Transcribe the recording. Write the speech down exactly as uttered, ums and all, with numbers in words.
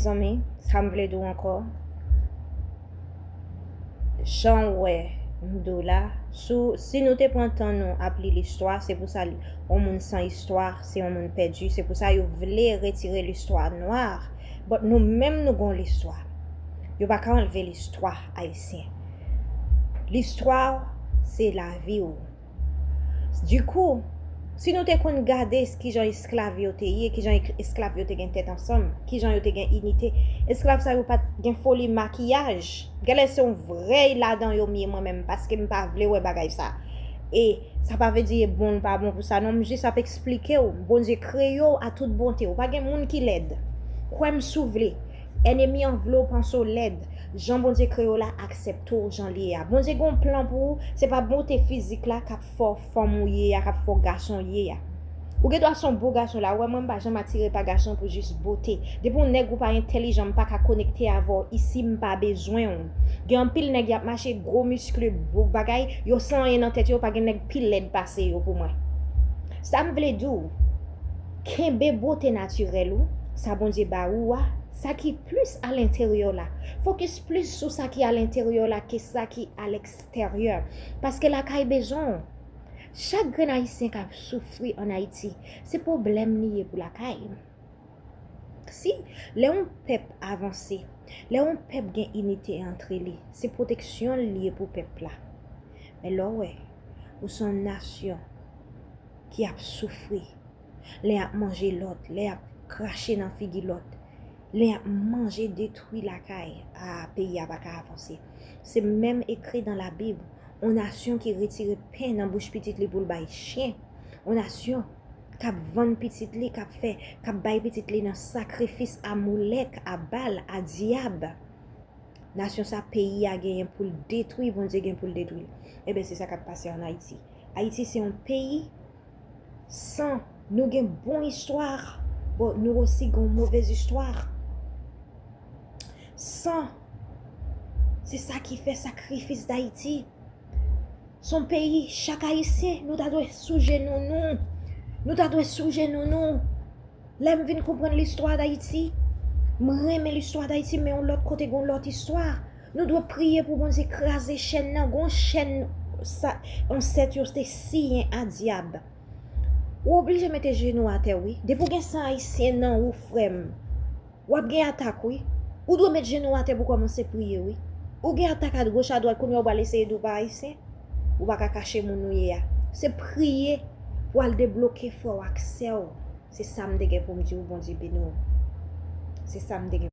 Zanmi, sa m vle di w ankò, jan w wè m di w la, sou, si nou te pran tan nou ap li listwa, se pou sa li, yon moun san istwa, se yon moun pèdi, se pou sa yo vle retire listwa nwa. But nou menm nou gon listwa. Yo pa ka anlve listwa ayisyen. Listwa w, se lavi w. Dikou, si nou te konn gade kijan esklav yo te ye, kijan ek- esklav yo te gen tèt ansanm, kijan yo te gen inite, esklav sa yo pa t gen foli makiyaj. Genlè se yon vrèy ladan yo m ye mwen menm, paske m pa vle wè bagay sa. E sa pa vle di e bon l pa bon pou sa non, m jis ap eksplike w. Bondye kreye w a tout bonte, ou pa gen moun ki lèd. Kwè m si w vle. Ènmi an vle w panse w lèd. Jan Bondye kreye w la, aksepte w jan l ye a. Bondye gen yon plan pou ou, se pa bote fizik la k ap fè w fanm ou ye a, k ap fè w gason w ye a. Ou gen dwa se yon bo gason la, ou wè mwen m pa janm atire pa gason pou jis bote. Depi yon nèg ou pa entèlijan, m pa ka konekte avè w isi, m pa bezwen w. Gen anpil nèg y ap mache gwo miskle, gwo bagay, yo san anyen nan tèt yo, pa gen nèg pi lèd pase yo pou mwen. Sa m vle di w, kenbe bote natirèl ou, sa Bondye ba ou a, sa ki plis alenteryè w la. Fokis plis sou sa ki alenteryè w la ke sa ki alèksteryè. Paske lakay bezwen w. Chak grenn ayisyen k ap soufri ann Ayiti, se pwoblèm li ye pou lakay. Si, lè yon pèp avanse, lè yon pèp gen inite antre li, se pwoteksyon l ye pou pèp la. Men lè w wè, ou se yon nasyon ki ap soufri, lè y ap manje lòt, lè y ap krache nan figi lòt, lè y ap manje detwi lakay, a, peyi a pa ka avanse. Se menm ekri nan Labib, yon nasyon ki retire pen nan bouch pitit li pou l bay chen, yon nasyon k ap vann pitit li, k ap fè, k ap bay pitit li nan sakrifis Amolèk, a Bal, a dyab. Nasyon sa, peyi a genyen pou l detwi, Bondye gen pou l detwi l. Ebyen, se sa k ap pase ann Ayiti. Ayiti se yon peyi san, nou gen bon istwa, bon, nou osi gen yon movèz istwa. San, se sa ki fè sakrifis Dayiti. Se yon peyi, chak Ayisyen, nou ta dwe sou jenou nou. Nou ta dwe sou jenou nou. Lè m vin konprann listwa Dayiti, m renmen listwa Dayiti, men yon lòt kote gen yon lòt istwa. Nou dwe priye pou Bondye kraze chèn nan. Gen yon chèn sa, ansèt yo te siyen a dyab. Ou oblije mete jenou atè, wi. Depi w gen san ayisyen nan ou, frè m, w ap gen atak, wi. Ou dwe met jenou atè pou kòmanse priye, wi. Ou gen atak a goch a dwat, kounye a ou pral eseye di w pa ayisyen. Ou pa ka kache moun ou ye a. Se priye pou al debloke frè w ak sè w. Se sa m te gen pou m di w, Bondye beni w. Se sa m te gen.